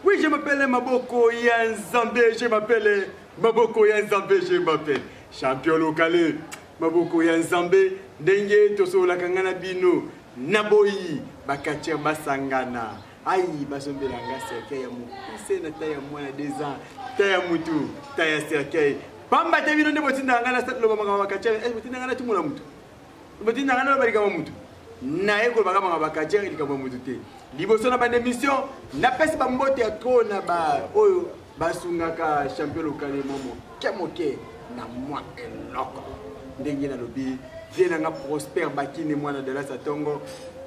Oui, je m'appelle Maboko ya Nzambe, je m'appelle Maboko ya Nzambe, je m'appelle champion local Maboko ya Nzambe, ndenge tosololaka nga na bino naboyi bakatiere basangana ai basombela nga cercueil ya mokuse na ta ya mwana 2 ans ta ya mutu ta ya cercueil pamba te bino nde botindaka nga naloba makambo bakatiere eh, botinda nga natumola mutu botinda nga naloba likambo mutu naye kolobaka makambo bakatiere likambo ya mutu te liboso na banda émission napesi bambote ya trop na ba oyo basungaka champion lokale mwa moke moke na mwa eloko ndenge nalobi vie na nga prosper bakine mwana dallas atongo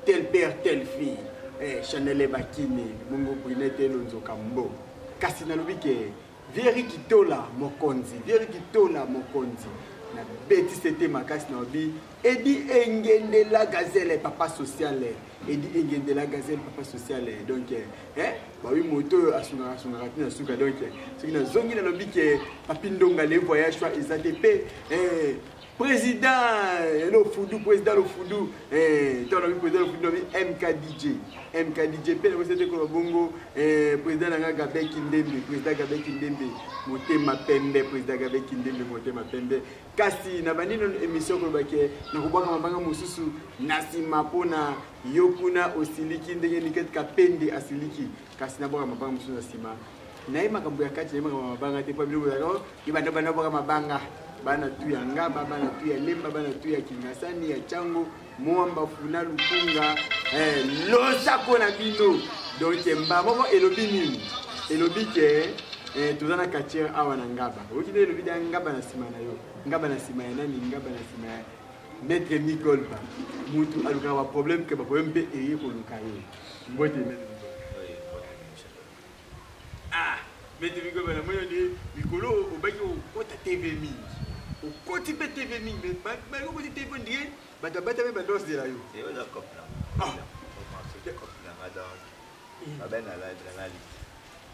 tel père tel fille eh, chanele bakine bongo brunete elonzoka mbo kasi nalobi ke vieri kitola mokonzi vieri kitola mokonzi nabeti sete makasi nalobi edi engendela gazele papa sociale edi engendela gazelle papa social donc eh, bawi moto oyo asungaka asungaka ti na suka donc soki nazongi nalobi ke papi ndonga le voyage soit eza te mpe eh, président eh, lofudu président lofudu eh, to alobi président lofudu lobi mkdj mkdj mpe nakosi te koloba bongo eh, président na nga gabe kindembe président gabe kindembe motema pembe président gabe kindembe motema pembe Kasi na bandi nanu emission koloba ke nakobwaka mabanga mosusu na nsima mpo na yo kuna osiliki ndenge Niket Kapende asiliki, kasi nabwaka mabanga mosusu na nsima. Naye makambo ya kati, naye makambo ya mabanga te, mpo bino bozalaka oh, ye banda banda bwaka mabanga bana tu ya Ngaba, bana tu ya Lemba, bana tu ya Kingasani, ya Tshangu, Mwamba, Funa, Lukunga, eh, losako na bino. Donc mba moko elobi nini? Elobi ke eh, toza na quartier awa na Ngaba. Oyoki nde elobi da Ngaba na nsima na yo. Ngaba na nsima ya nani? Ngaba na nsima ya Maître Mikolba. Mutu alukaka ba problème ke ba problème mpe eye koluka ye. Mbote Maître Mikolba. Ah, Maître Mikolba na moni nde mikolo obaki okota TV mingi. Okoti mpe TV mingi mais malgré okoti TV ndie bato abatami bando ozela yo. Eyo eza cop na. Ah. Cop na nga donc. Babe na la na lali.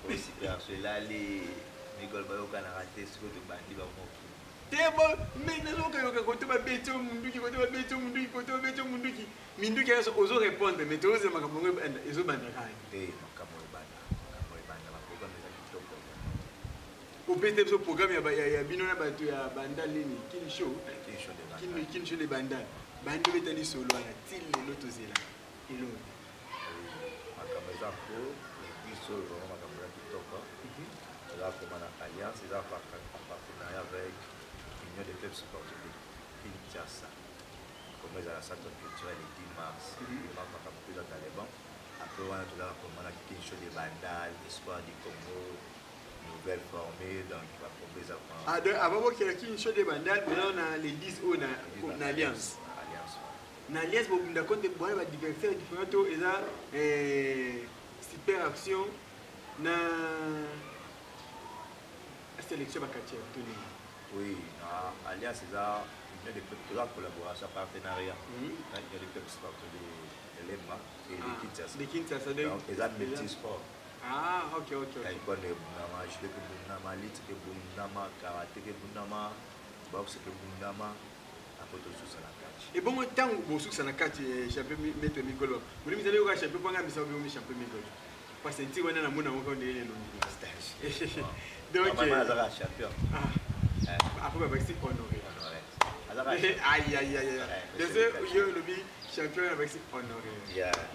Osi perso elali mikolo bayokanaka te sikoyo tobandi bango. Te bo mais nazokayoka kote babeti yo munduki kote babeti yo munduki kote babeti yo munduki minduki nyonso ozo répondre mais tozozela makambo yango ezobanda kaka te makambo ebanda makambo ebanda baprogramme eza kitoko opesi biso programme ya bino na bato ya bandal nini kin show kin show de bandal bandi obeta lisolo wana ti lelo tozela elongi makambo eza po biso vraiment makambo eza kitoko eza koma na alliance eza en partenariat avec union des clubs sportifs de Kinshasa comme ezala centre culturel le 10 mars 10 mars makambo mpe eza taliban après wana tozalaka koma na kinsho de bandal espoir du congo nouvelle formule donc bakombo eza ah, donc avant bokela kinsho de bandal boza na le 10 oyo na alliance alliance na alliance bobunda contre bwana ba adversaire différent to eza eh, super action na sélection ba quartier to nini oui na alliance eza union de peuples toza collaboration partenariat mhm. na union de peuples sportif de lemba et de ah, kinshasa de kinshasa donc eza multi sport ah ok ok taekwondo ebundama judo ebundama lutte ebundama karate ebundama boxe ebundama apo tosusa na kati ebongo ntango bosukisa na kati eh, champion maître mikolo bolingi ezali yoka champion mpanga misako biomi champion mikolo parce que nti wana namona yango kaka ndenge elongi donc eh, azalaka champion ah. eh. après babakisi honoré aïe aïe aïe désolé yo olobi champion na bakisi honoré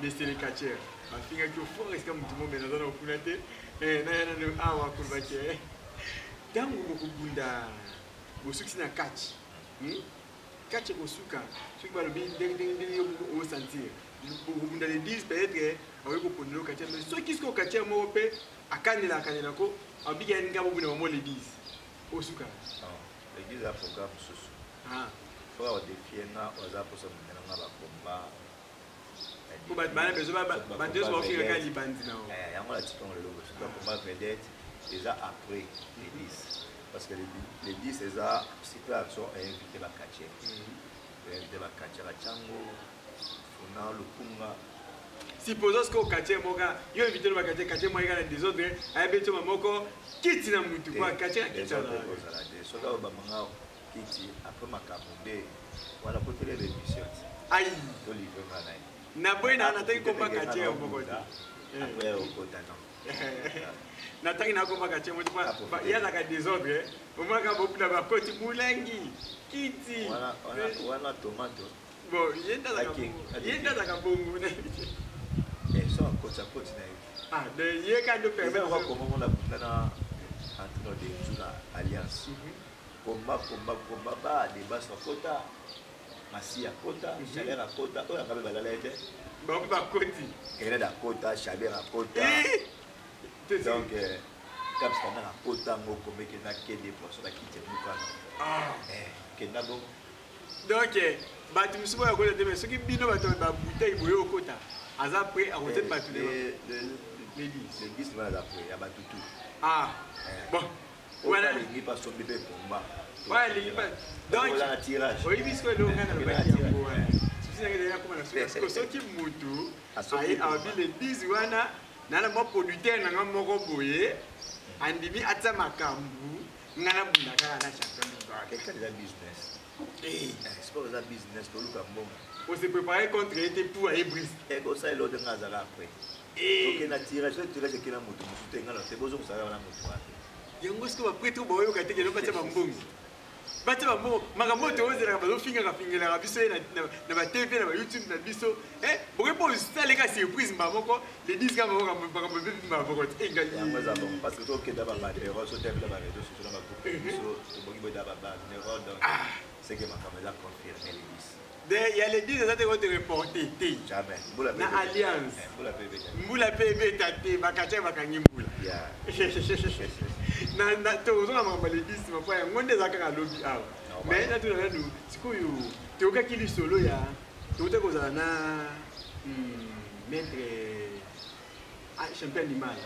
mais c'est le catcheur bafingaki yo fort esika motu mombe naza na kokuna te naya nano awa kolobaki ntango bokobunda bosukisi na catch hmm? Catch ekosuka soki balobi ndenge ndenge ndenge yo moko osentir okobunda le 10 peut-être bakoki koponela yo catch mais soki sikoyo catch moko mpe akanela akanela ko abiki ya nga bobunda bango le 10 osuka le 10 eza programme mosusu ah. soki odefie nga oza mposa bundela nga bakomba po bato bana besoin bato nyonso bakofinga kaka libandi na eh, yango natika ngo lelo soki bakomba vedette eza après le 10 Parce que le 10 eza super action e invité ba catcheur. E invité ba catcheur ya Tshangu, Funa, Lukunga. Supposons que catcheur moka yo invité ba catcheur catcheur moka na désordre ayebi toma moko kiti na mutu quoi catcheur kiti na kozala te soki ayo bamanga kiti après makambo nde wana kotele ba émission ai to livre nga na ye na boye na nataki komba catcheur moko te après okota non. Natangi nakomaka tie moto ye azalaka désordre, omonaka bopuna bakoti mulangi kiti wana tomato. Bon, ye nde azalaka bongo. So akoti, akoti na ye. Ah, de ye ka nde permettre komomona bunda na entraîneur de nzu na alliance. Komba, komba, komba, ba debas akota, masi akota, chaleur akota, oyo anga mpe balala ye te. Bango bakoti. Kened akota, chaleur akota, donc caps kana akota yango, kombe kenda kende poisson bakiti ebukana kenda bongo. Donc bato mosusu oyo akota te, mais soki bino bato babouteille boye okota, aza prêt akota bato. Le 10 wana aza prêt ya bato tout. Ah bon. Wana alingi mpe asombi mpe komba. Oyo alingi mpe, donc oyebi sikoyo eloko ngai nalobaki yango wana, susi nanga ezali akoma na suka. Sikoyo soki mutu aye abi le 10 wana nana mwa producteur nanga moko boye andimi atia makambo, nga nabunda kaka na champion. Eza business, sport eza business, toluka mbongo. Ose préparé contre ye te pour aye brise. Ekosala eloko te, nga azalaka après tokenda tirage, so tirage ekenda moto mosusu te, nga na te bozongosaka wana moto wana. Yango sikoyo baprêtre baoyoka te kelo batia bambongo, batia bambongo. Makambo oyo toyozelaka, bazofingaka fingelaka biso ye na batv, na bayoutube na biso. Bokoki mpo osaleka surprise mbala moko le 10 kaka makambo ebebi mbala moko te. Ngai yango eza bon parce que tokenda babanderole, so tevela baréseau sociaux na bagroupe biso, toboki boyeda babanderole, donc c'est que makambo eza confirmé le 10. De ya le 10 eza te kote reporté te. Jamais. Na alliance mbula mpe ebeta te, bakatia bakangi mbula. Tozonga makambo ya le 10 mapo yango nde eza kaka lobi awa. Mais natuna nanu sikoyo, toyokaki lisolo ya touta kozala na maître champion animal,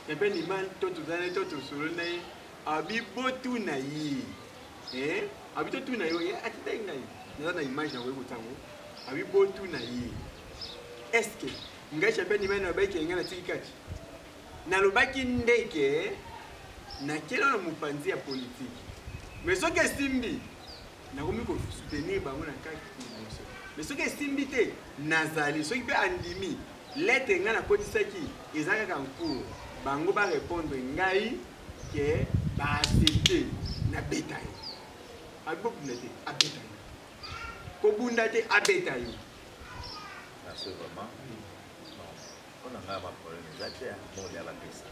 champion animal to tozala to tosololi na ye, abi botuna ye, abi totuna ye, atindaki ngai, naza na image nakoki kotango, abi botuna ye: est ce que ngai champion animal nalobaki ngai natiki kati? Nalobaki ndeke nakela na mopanzi ya politike, mais soki esimbi nakomi kosoutenir bango na kati liboso, mais soki esimbi te nazali. Soki mpe andimi lettre ngai nakotisaki eza kaka en cours, bango barépondre ngai ke baaccepte nabeta ye. Abi bobunda te, abeta yo, kobunda te, abeta yo. Merci vraiment. Mpona ngai baproblème eza te, mbongo ya bapesa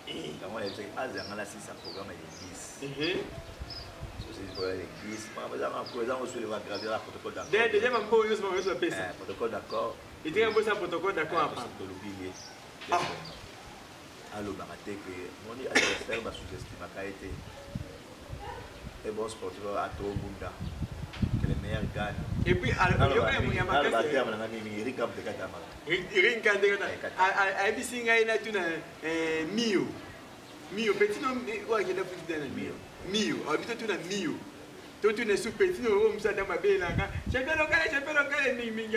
yango nayebisaki azanga na sisa programme ya l'église, l'église makambo ezanga osueleva grave, eza protocole d'accord. Déjà bambongo nyonso, bango nyonso bapesa. Protocole d'accord. Etika bosa protocole d'accord apa. Tolobi ye alobaka te ke moni adversaire basous-estimaka ye te, e bon sportif atobunda, que le meilleur gagne. Et puis baterme nanga mingi, ringa mtekatamaka. Ringa ndekata ayebisi ngai natuna mio mio petit no oyo akenda futi na mio mio, abi totuna mio, totuna su petit no oyo mosu ata mabelaka champion lokale, champion lokale mingimingi,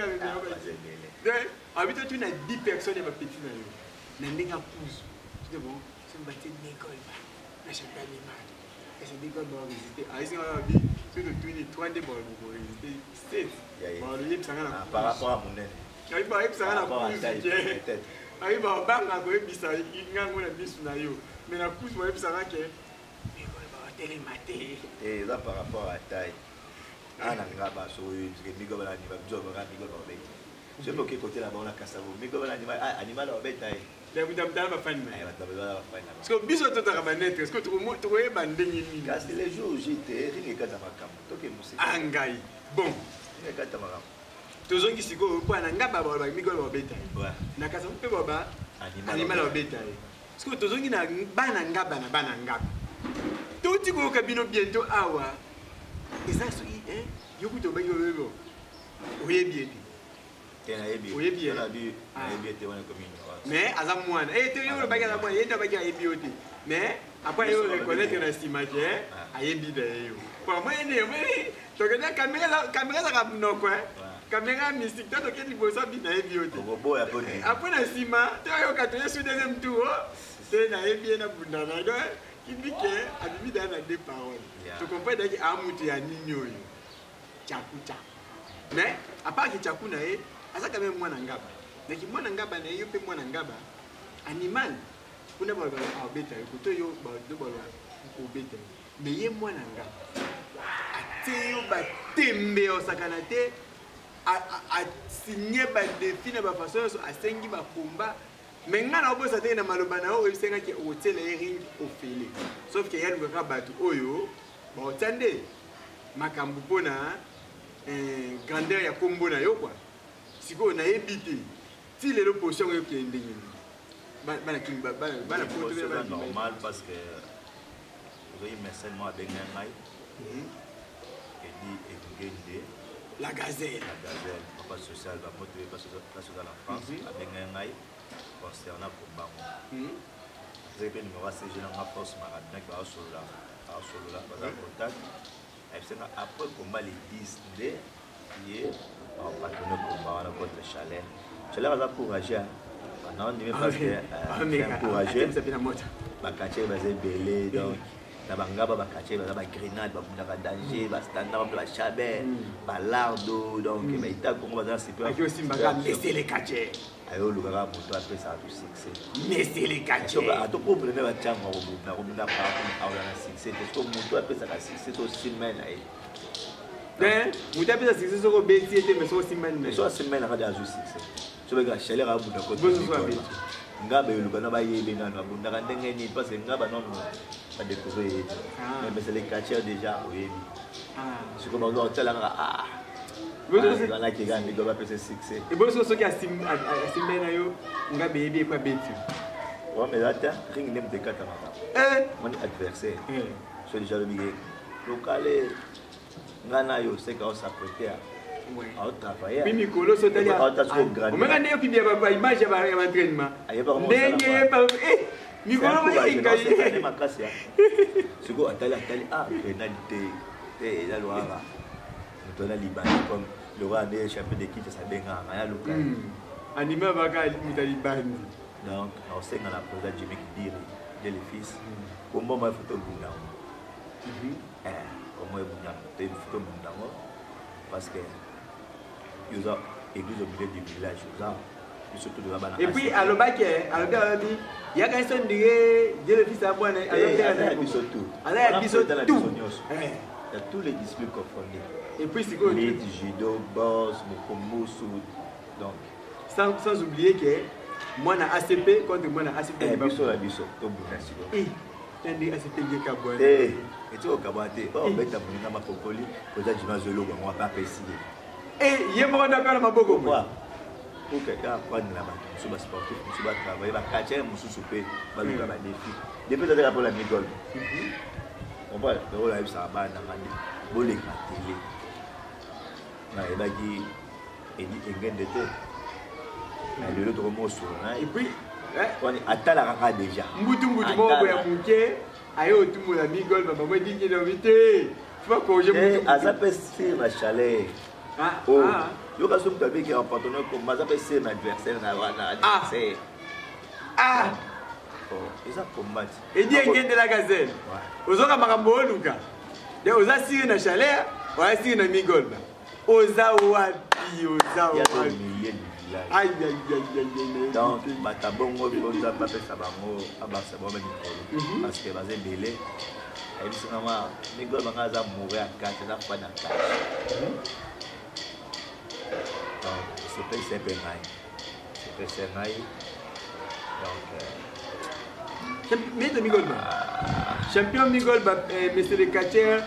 abi totuna 10 personnes ya bapetit na yo na ndenge akuzu tute bon so batie l'école ba na champion animal ese l'école baresiste, ayesi nga abi so totuni 3 nde baresiste 7 baloyebisanga na par rapport à monene. Ayi bayebisanga na kuzu ke ayi babanga koyebisa ngango na misu na yo, mais na kuzu bayebisanga ke école batelema te. Eza par rapport à taille ana nga baso oyo migo bana anima biso baka migo babeti, soki oke kote na bango na kasavo, migo bana animal babeta ye. Mutala bafani na bato bafani na parce que biso totaka banetre, est ce que tokoyeba ndenge nini? Kasi le jour J te, ringi ekata makambo toke mosika. Ah ngai bon. Ringi ekata makambo. Tozongi sikoyo mpo na nga balobaki mikolo babeta ye na kasavo mpe baba animal babeta ye. Sikoyo tozongi na bana ngaba, na bana ngaba touti koyoka bino bientôt awa, eza soki yo kuta obaki oyebi, oyebi ete oyebi ye mais aza mwana te, yo olobaki aza mwana, ye nde abaki ayebi yo te, mais après yo reconnaître na nsima ke ayebi na ye yo po moi nde tokende caméra, caméra ezaka monoko, caméra mystique to tokende liboso abi nayebi yo te, après na nsima toyoka toye su deuxième tour te, nayebi ye nabunda na donc kibi ke abimi daa na deux paroles, tocomprendre daki a mutu ya nini oyo tchaku tchaku. Mais à part que tchaku na ye aza quand même mwana ngaba, naki mwana ngaba na ye, yo mpe mwana ngaba animal. Kuna balobaka abeta yo, koto yo baloba obeta yo. Mais ye mwana nga atie yo batembe osakana te, asigne badefi na bafaçon nyonso, asengi bakomba. Mais nga na obosa te na maloba na yo oyebisangaki okotiela ye ring ofele. Sauf que ye alukaka bato oyo baotia nde makambo mpona eh, grandeur ya kombo na yo quoi. Sikoyo nayebi te ti lelo position yango ekende ndenge nini? Bana kin bana poto bana normal parce que ozali mécène moko abengaki ngai Edi Engende la gazelle, la gazelle, papa social bamoto ye place oza na France, abengaki ngai concernant kombango. Azaki mpe numéro ya CG na nga force maradinaki, baosolola baosolola baza contact. Ayebisi nga après combat le 10 nde ye apatrone combat wana contre Chaleur. Chaleur aza courageux, naondimi parce que c'est un courageux. Baquartier baza ebele, donc na bangaba baquartier baza bagrenade, babundaka danger, bastandard, babunda bachaber, balardo, donc baita Kongo baza na super. Ayo olukaka moto apesaka to succès. Ato problème batiango akobunda akobunda aola na succès te, soki moto apesaka succès to osimbai na ye. Moto apesa succès soki obeti ye te, mais soki osimbani na ye, soki asimbani na kati azwi succès. Soki kaka chaleur abunda kote ngaba eluka na bayebe nano abundaka ndenge nini, parce que ngaba nano badécouvrir ye te, mais c'est le quartier déjà oyebi sikoyo bazo otala kaka ah bazalaki kaka ndenge bapesa succès. Eboso soki asimbai na yo ngaba eyebi epo abeti. Ouais, mais ata ring nde moto ekatamaka moni adversaire so déjà alobi ke lokale nga na yo seka os'apprêter aotravaille. Puis mikolo so otali omeka nde yoki bia baimage ya baentraînement ndenge mikolo baengai makasi. Sikoyo atali atali ah grenade te te, eza lwaka moto wana libandi comme lokola nde champion de Kinshasa abengaka ya luka. Anime baka moto ya libandi. Donc naosenga na président Jimmy Kidiri de le fils, kombo mo faut tobunda yango, kombo ebunda te, faut tobunda yango parce que yoza église au milieu du village, oza biso to toza bana. Et puis alobaki, alobi alobi yaka so ndire Dieu le fils abwana. Aza ya biso tout. Aza ya biso tout. Nyonso ya tous les disciplines confondues. Et puis sikoyo lutte, judo, boxe, mokombusu, donc sans oublier que mwana ACP contre mwana ACP. Biso na biso tobunda sikoyo. Nde ACP ngeka bwana. Te, eti okabwana te, oyo obeta moninga makokoli koza jima azwa eloko yango ape apesi ye. Ye moko nde apela maboko. Pour que apprendre na bato mosusu, basportif mosusu batravaille, baquartier mosusu mpe baluka badefi depuis ezalaka mpona migol comprendre. Oyo nayebisaka bana nanga nde boleka tele, nayebaki Edi Engende te na lelo tokomosola na ye wani atalaka kaka déjà. Mbutu mbutu moko boya moke aye otumbola migol bamamo edingi te bakorge. Aza mpe sir na chaleur yoka so moto abeki apparteneur komba, aza mpe sir na adversaire na wana adversaire eza combat. Edi Engende la gazelle, ozoka makambo oluka oza sire na chaleur, oza sire na migolba, oza wapi, oza wapi? Donc bato bongo biko Nzambe apesa bango, abakisa bango mikolo parce que baza ebele. Ayebisanga ma migol banga aza moure ya kati, aza fan ya kati, donc sepelisa mpe ngai, sepelisa ngai donc. Maître Migolba, champion Migolba, monsieur le catcheur,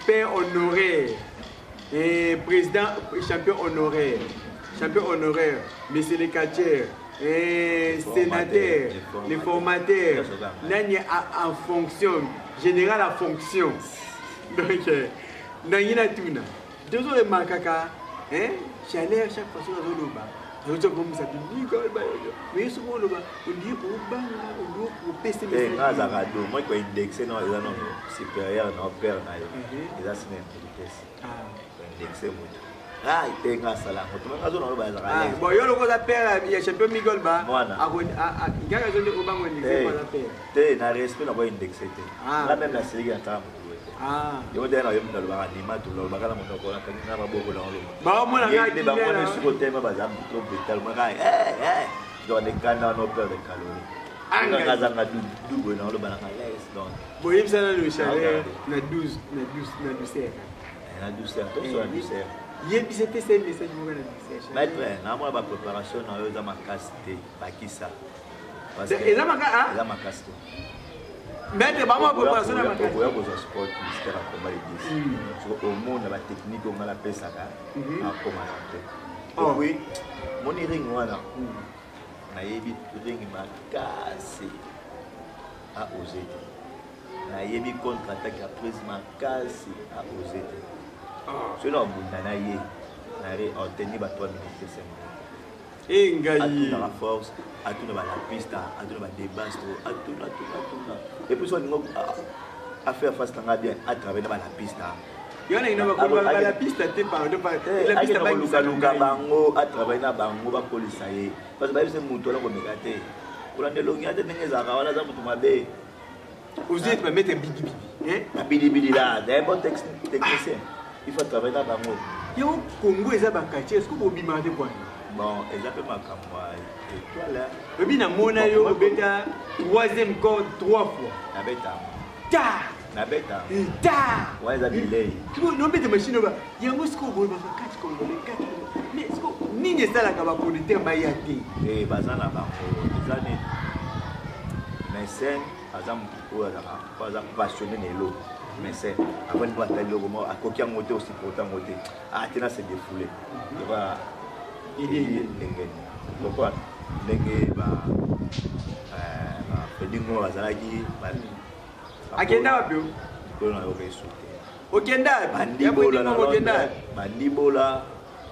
père honoraire, président champion honoraire, champion honoraire, monsieur le catcheur, sénateur, les formateurs, nani en fonction, général en fonction. Donc, nangi na tuna. Tozo remarquaka, hein, chaleur chaque fois sur la azotia komisa bimika, mais soki oloba ondire obanga, ondire opesi. Nga azalaka do moi koindexe na eza nano supérieur na père na yo, eza sina impolitesse koindexe moto te. Nga asala yango to nga azona oloba azalaka. Bon, yo loko oza père ya champion Migolba. Mwana. Ngaka azo nde obanga indexe po aza père. Te, na respect na koindexe te. Nga même na seliki na tala moto boye te. Yango te na yo moto alobaka nima to lolobaka na monoko nakangi nga maboko na oloba. Baomona nga nde bamoni siko tema baza trop brutal, monaka donc nekanda wana opère de calorie. Nga azanga double na oloba nanga l'aise donc. Boyebisa nanu chaleur na 12 na 12 na douceur. Na douceur, to na douceur. Yebisa pesa ye message moko na douceur. Maître, na mona ba préparation na yo eza makasi te, bakisa. Eza makasi ah? Eza makasi te. Maître, ba mwa préparation na makasi. Okoya kozwa sport mystère ya combat le 10. Soki omona ba technique oyo nga napesaka, akoma na te. Et puis, moni ring wana. Nayebi ring makasi a ose te. Nayebi contre attaque ya prise makasi a ose te. Soki na obunda na ye, na re obtenir ba 3 minutes te 5 minutes. Eh ngai. Atuna ba force, atuna ba lapista, atuna ba debastro, atuna atuna atuna. Et puis soki alingi a faire face na nga bien, a travailler na ba lapista. Yo na ino ba ba lapista te pardon pa lapista ba luka luka bango, a travailler na bango ba kolisa ye. Parce que ba yebisa mutu wana komeka te. Kolanda elongi ate ndenge ezalaka wana aza mutu mabe. Ozi ete ba mettre bidi bidi. Hein? Ba bidi bidi là, c'est un bon technicien. Il faut travailler na bango. Yo Congo eza ba quartier, est-ce que bobima te quoi? Bon, eza pe makambo ya étoile. Obi na mona yo obeta troisième corde trois fois. Nabeta. Ta. Nabeta. Ta. Ouais, eza bilei. Siko nobeta machine ba yango siko boye ba kati congolais kati. Mais siko nini esalaka ba producteur baya te? Eh baza na bango eza nini? Mécène aza motu oyo azalaka oyo aza passionné na eloko. Mécène avandi mpo atali eloko moko akoki yango te osupporte yango te ate na se défoulé lokola ndenge lokola ndenge ba Fredi Ngoma bazalaki akenda wapi likolo na yoka esu te okenda bandibola na Londres bandibola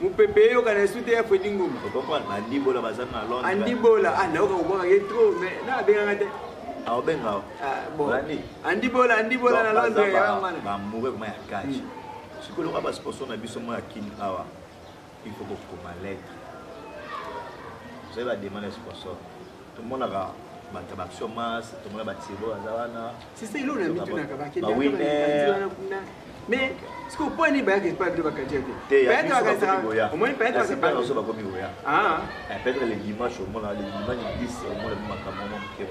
mopepe eyokana esu te ya Fredi Ngoma okomprendre bandibola baza na Londres andibola ah nayoka kobwaka ye trop mais na abengaka te aobenga bon andibola andibola na Londres ya wana bamoure koma ya catch sikoyo lokola basponsor na biso mwa ya kin awa il faut kokoma lettre ozali bademande ya sponsor tomonaka bato ya baaction masse tomona batibo baza wana sisa eloko na mitunaka bakendewina kuna mais sikoyo mpo nini bayaka epai bino bakatia te omoni peut-être bakomi koya peut-être le dimanche omona le dimanche 10 omona bi makambo mwa moke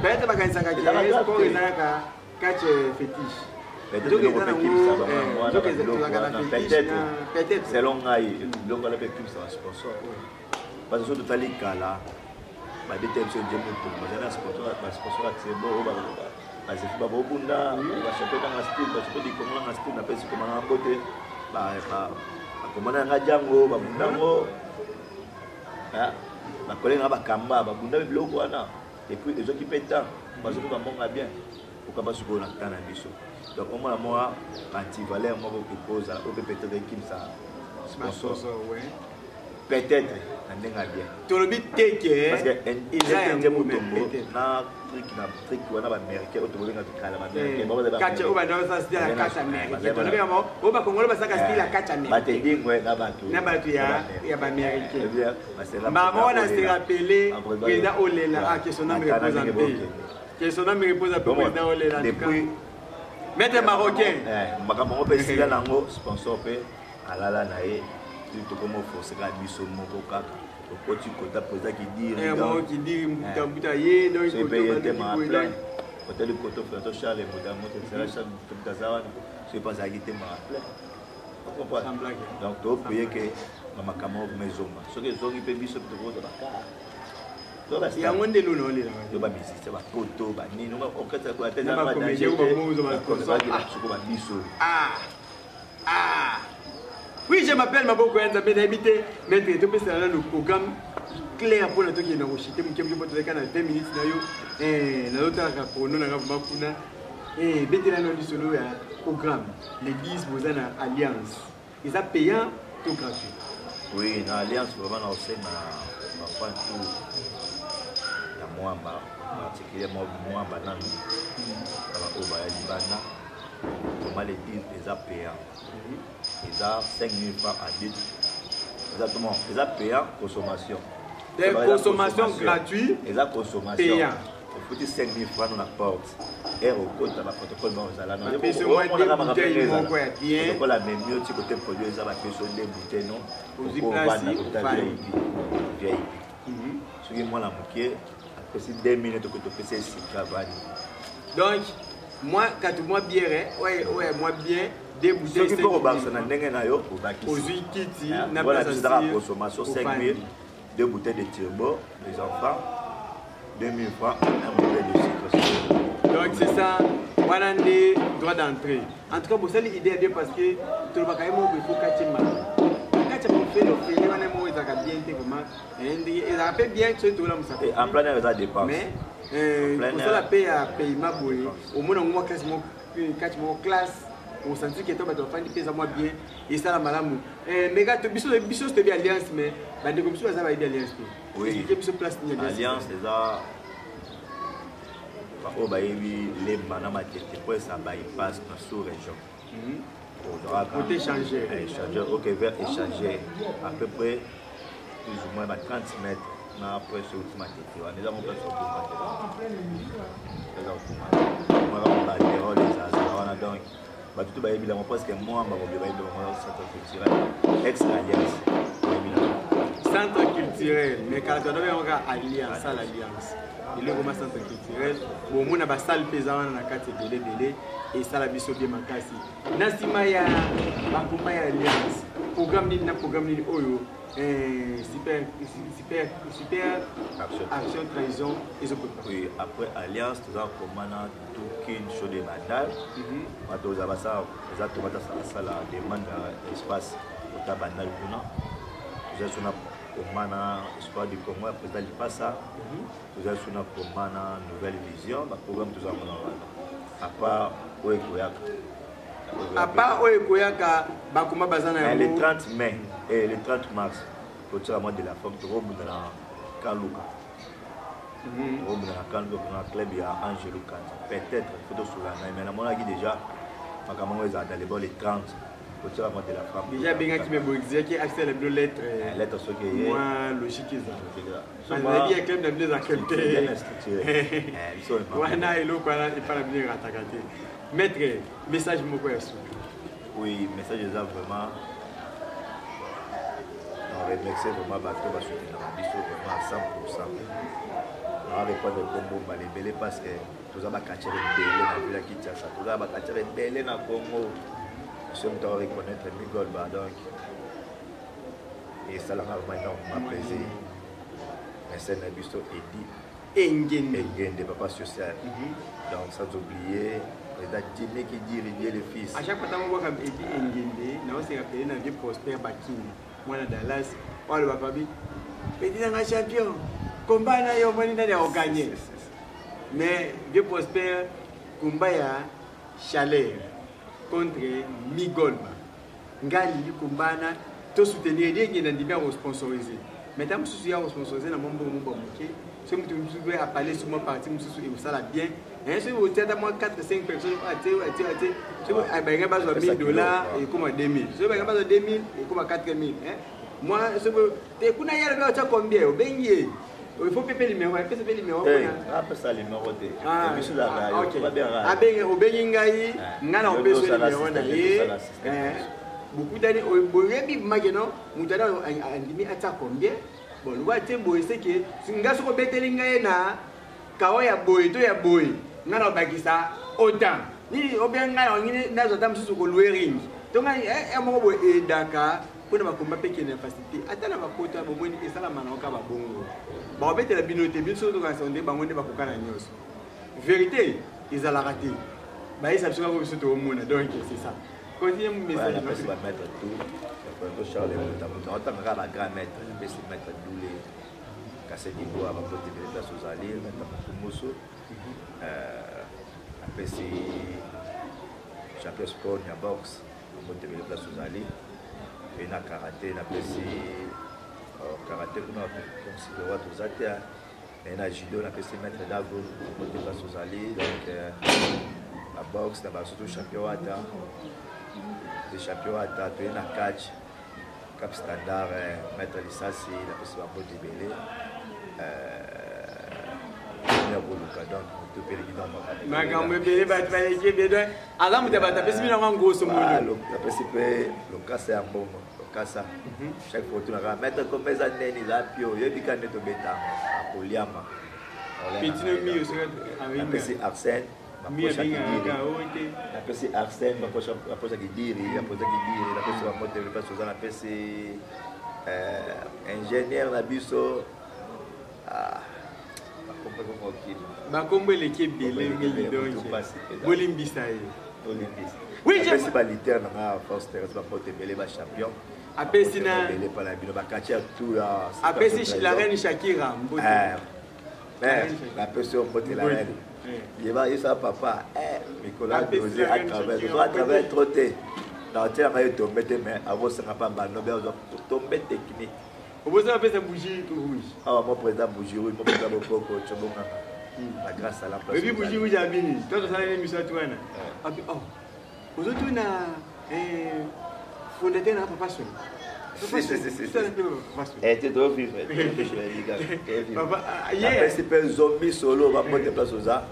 peut-être bakanisaka ke sport ezalaka catch fétiche peut-être selon ngai biloko wana mpe ekimisa basponsor parce que soki totali kala babeta biso nje moto bazali na basponsor ya tsebo oyo bazefi babobunda bachampion nanga style bachampion du congo nanga style napesi koma nanga mbote bakomanda nanga jango babunda yango bakolege nanga bakamba babunda biloko wana epuis ezwaki mpe temps bazoki bambonga bien okaba sikoyo na temps na biso donc omona mwa antivaleur moko ekozala oyo mpe peut-être ekimisa sponsor peut-être na ndenge ya bien tolobi te ke parce que eza mutombo na truc na truc wana baaméricain oyo tokobenga kala baaméricain catch oyo banda basala style ya catch américain tolobi yango oyo bakongolo basalaka style ya catch américain bato edingwe na bato na bato ya ya baaméricain mama wana se rappeler président olela ah que son âme repose en paix. Que son âme repose en paix, président olela. En tout cas. Depuis Maître marocain. Makambo yango mpe esila nango sponsor mpe alala na ye tokoma oforce kaka biso moko kaka okoti kota président kidiri kidiri mbuta mbuta ye donc mpe ye te ma plein otali koto François Charles mbuta moto ezala Charles mbuta aza wana soki mpe azalaki te ma plein ocomprendre donc topriye ke na makambo yango vraimen ezonga soki ezongi mpe biso mpe tokozwa bakar yango nde lona olelaka yo bamusicien bapoto banini orchestre soko babiso oui je m'appelle maboko ya nzambe nayebi te maître topesana nano programme clair mpona tokende na koshite moke moke mpo tozalika na 20 minutes na yo nazotalaka chrono nanga vraimen kuna betela nano lisolo ya programme le 10 boza na alliance eza payant to gratuit? Oui, na alliance vraiment na osenga bafan tout ya mwamba particulièrement mwamba nanu na baoyo baya libanda vraiment le 10 eza payant eza 5000 francs adulte eza bon eza payant consommation consommation gratuit eza consommation payant ofuti 5000 francs na porte ere okota baprotocole moko ezala protocole amemi yo ti kote produit eza bapesi yo nde bouteille no okovanda kota vip vip soki mwana moke Topesi 2000, tokoki topesi esika vani. Donc moi katu mwa bière, ouais, mwa bien deux bouteilles. Soki mpo kobakisa na ndenge na yo, obakisi. Ozwi kiti na place ezalaka consommation 5000, deux bouteilles de turbo, les enfants 2000 francs, un bouteille de sucre. Donc c'est ça, wana nde droit d'entrée. En tout cas bosali idée ya bien, parce que tolobaka ye moko, il faut kati mala kati ya mofele ofele wana moko ezalaka bien te. Vraiment ndenge ezalaka mpe bien soki tolamusaka. En plein air eza dépense. Mais kosala mpe ya paiement boye, omona ngo mwa classe moko, kati moko classe, osanti ke to bato bafandi mpe eza mwa bien, esala malamu. Mais ka biso biso toyebi alliance, mais bandeko biso baza bayebi alliance te. Explique biso place nini. Alliance eza oyo bayebi Lemba na Matete po esa bypass na sous région. Côté échangeur. Échangeur, ok, vers échangeur, à peu près plus ou moins ba 30 mètres na après outi Matete wana, eza mo place okoma te, eza okoma maka baterole ezazala wana. Donc bato to bayebi yango, presque mwamba bobe bayebi yango, centre culturel ex alliance, bayebi yango. Centre culturel, mais kala tondo yango kaka alliance, salle alliance, eloko ma centre culturel. Bomona basale mpe eza wana na kati ebele ebele, esala biso bien makasi. Na nsima ya bakoma ya alliance, programme nini na programme nini oyo super super super action trahison ezoprépare? Oui, après alliance toza koma na Tukin show de Bandal. Bato oza basala eza tomata asala demande ya espace ota Bandal kuna. Toza so na koma na Espoir du Congo ya président Lipasa. Toza so na koma na Nouvelle Vision. Baprogramme toza mona wana, à part oyo ekoyaka. À part oyo ekoyaka, bakoma baza na yango. Le 30 mai et le 30 mars, totiaka mois de la femme, tokobunda na Kaluka. Tokobunda na Kaluka na club ya Angelo Kanza. Peut-être faut tosola na ye, mais namonaki déjà makambo yango ezala dans le bon. Le 30, totiaka mois de la femme. Déjà abengaki, me boexiyaki accès na bino lettre. Lettre soki eye. Mwa logique ezala, nayebi ya club na bino eza club te wana, eloko wana epa na bino erataka te. Maître, message moko ya suka. Oui, message eza vraiment na remercier vraiment bato basoutenaka biso vraiment à 100. Na répondre kombo mbala ebele, parce que toza bacatcheurs ebele na ville ya Kinshasa, toza bacatcheurs ebele na Congo. So moto areconnaître Migolba, donc esalaka vraiment énormément plaisir. Mécène na biso Edi Engende. Engende, papa social. Donc sans oublier président Jimmy qui dit Rivier le fils. À chaque fois ntango bwaka Edi Engende, naoseka pele na vieux Prosper Bakini, mwana Dallas, oyo alobaka bi peti nanga champion, komba na yo omoni nani akoganye. Mais vieux Prosper, komba ya Chaleur contre Migolba, ngai alingi kombana tosoutenir Edi Engende, andimi ya kosponsorize. Mais ntango mosusu ya kosponsorize na mwa mbongo moko moke, soki moto mosusu mpe apale sur mwa parti mosusu, ekosala bien. Soki otia ata mwa 4 5 personnes, atie atie atie, soki balingai bazwa 1000 $, ekoma 2000. Soki balingai bazwa 2000, ekoma 4000. Moi soki te kuna ye alobi atia combien, obengi ye, il faut pepe numéro, apesa mpe numéro. Apesa numéro te. Abenge, obengi ngai, ngai na opesa numéro na ye, bokutani, boyebi makeno moto ana andimi atia combien. Bon, loba te boye, seke ngai soki obeteli ngai na kawa ya boye to ya boye, ngai na obakisa autant nini, obia ngai na nini, nazwa ata mosusu kolouer ring to ngai moko boye, edaka mpona bakomba mpe kende na facilité. Ata na bakota bomoni esalama na oka babongo bakobetela bino te. Biso tokanisa nde bango nde bakoka na nyonso, vérité ezalaka te, bayesa biso kaka, biso toomona. Donc c'est ça, continue message. Napesi bamaître tout, to Charles Mutamuta, otanga kaka bagrand maître. Napesi maître Dule Kase Diboa, bakote ebele place ozali, maître Mokumusu. Napesi champion sport ya boxe, bakote ebele place ozali. Pe na karate, napesi karate kuna considéré toza te. Naye na judo, napesi maître Dago, bakote place ozali. Donc na boxe na basurtout champion wata, de champion wata, toye na catch cap standard, maître Lisasi, napesi bambote ebele ya koluka. Donc moto peleki donc makambo ebele, bato baleki ebele, aza moto ya bato, apesi bino yango ngoso mono. Napesi mpe lokasa ya mbongo, lokasa chaque fois otunaka maître komba eza ndeni, eza pio, oyebi ka nde tobetango akoliama. Petit Napesi Arsène, napesi Arsène, baposa Kidiri, baposa Kidiri, napesi bamote place oza, napesi ingénieur na biso. Bakombo eleki ebele mingi, donc bolimbisa ye. Napesi baliter na nga force terrestre, bapote ebele, bachampion. Apesi na ebele mpa na bino, bakati ya tout. Apesi la reine Shakira mbote. Napesi yo mbote, la reine. Yeba yesa papa mikolo adose à travers, à travers trop te na otielanga ye tombe te, mais avosanga mpa banobe azwa tombe technique. Obosana apesa bougie rouge. Awa mo président bougie rouge, mo président bokoko cobonganga la grâce à la place. Oyebi bougie rouge abini to tosala ne miso ati wana abi, oh, ozotuna fondateur na papa Soni. Napesi mpe zombi solo bapote place oza,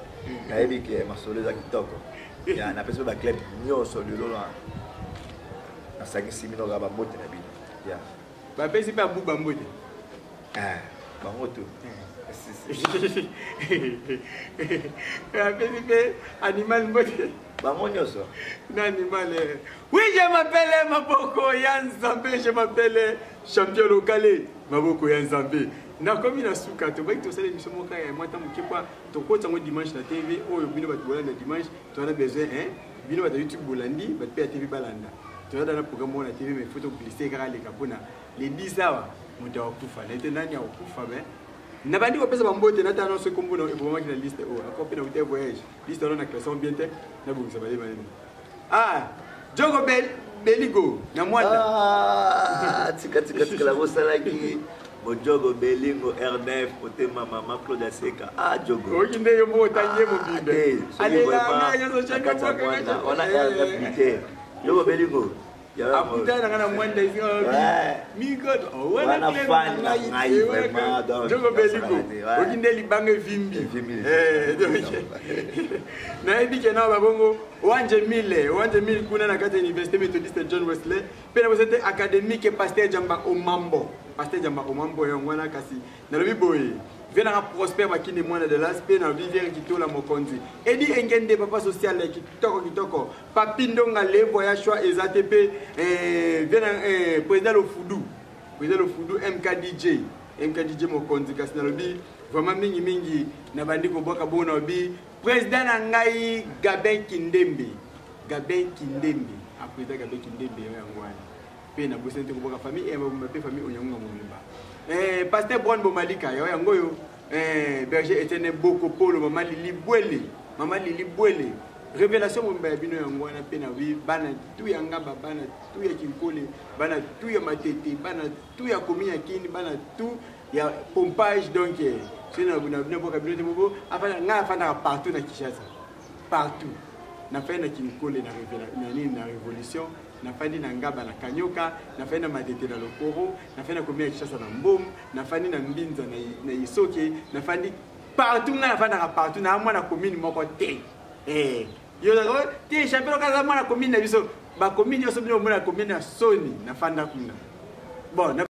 nayebi ke masolo eza kitoko. Napesi mpe baclub nyonso lelo, nasangisi bino kaka, bambote na bino. Bapesi mpe abuba mbote. Bango tu. Apesi mpe animal mbote. Bango nyonso. Na animal. Oui, je m'appelle Maboko ya Nzambe, je m'appelle champion local Maboko ya Nzambe. Nakomi na suka. Tobaki tosala émission moko ya mwa ntango moke kwa tokota yango dimanche na TV oyo. Bino bato bolanda dimanche, toza besoin hein, bino bato ya YouTube bolandi, bato mpe ya TV balanda. Toza na programme moko na TV, mais faut toglisse kaka aleka mpona le 10 awa. Moto akokufa na ete nani akokufa me nabandi kopesa bambote. Natala nyonso ekombo na ekomamaki na liste oyo ako mpe nauta voyage, liste wana na classement bien te, nabongisa bayeba nini. Ah, Jogo Beligo na Mwanda. Ah, tika tika tika, nabosalaki mojogo Belingo R9, motema mama Claude Aseka. Ah, Jogo. Oki nde yo moko otangi ye mobimbe. Alelanga nyonso wana R9 te, Jogo Belingo. Akutana nanga na Mwanda. Wana fan na ngai vraiment, donc Jogo Belingo, oki nde libanga evimbi. Nayebi ke na babongo Wanje Mille, Wanje Mille kuna na kati ya université méthodiste John Wesley mpe na bosa te académique pasteur Jamba Omambo, pasteur Jamba Omambo yango wana. Kasi nalobi boye, vie nanga Prosper Bakini mwana de las mpe nalobi viere Kitola mokonzi Edi Engende, papa social kitoko kitoko, Papi Ndonga le voyage choix eza te mpe vie na président Lofudu, président Lofudu MKDJ, MKDJ mokonzi. Kasi nalobi vraiment mingimingi, nabandi kobwaka bongo, nalobi président na ngai Gabin Kindembe, Gabin Kindembe, président Gabin Kindembe yango wana. Mpe nabosani te kobwaka famille mobimba mpe famille Onyangunga mobimba, pasteur Bron Bomalika yo yango oyo, berger Etienne Boko Polo, mama Lili Bwele, mama Lili Bwele, révélation mobimba ya bino yango wana. Mpe na bana tu ya Ngaba, bana tu ya Kinkole, bana tu ya Matete, bana tu ya komi ya Kini, bana tu ya Pompage. Donc soki na bino boka bino te bobo ngai afandaka partout na Kinshasa, partout. Nafandi na Kinkole na nini na révolution, nafandi na Ngaba na Kanyoka, nafandi na Matete na Lokoro, nafandi na komi ya Kinshasa na Mbomu, nafandi na Mbinza na Isoke, nafandi partout. Ngai nafandaka partout, naa mwana commune moko te. Yo te champion kaza mwana commune na biso, bacommune nyonso bino omona commune ya soni, nafanda kuna. Bon.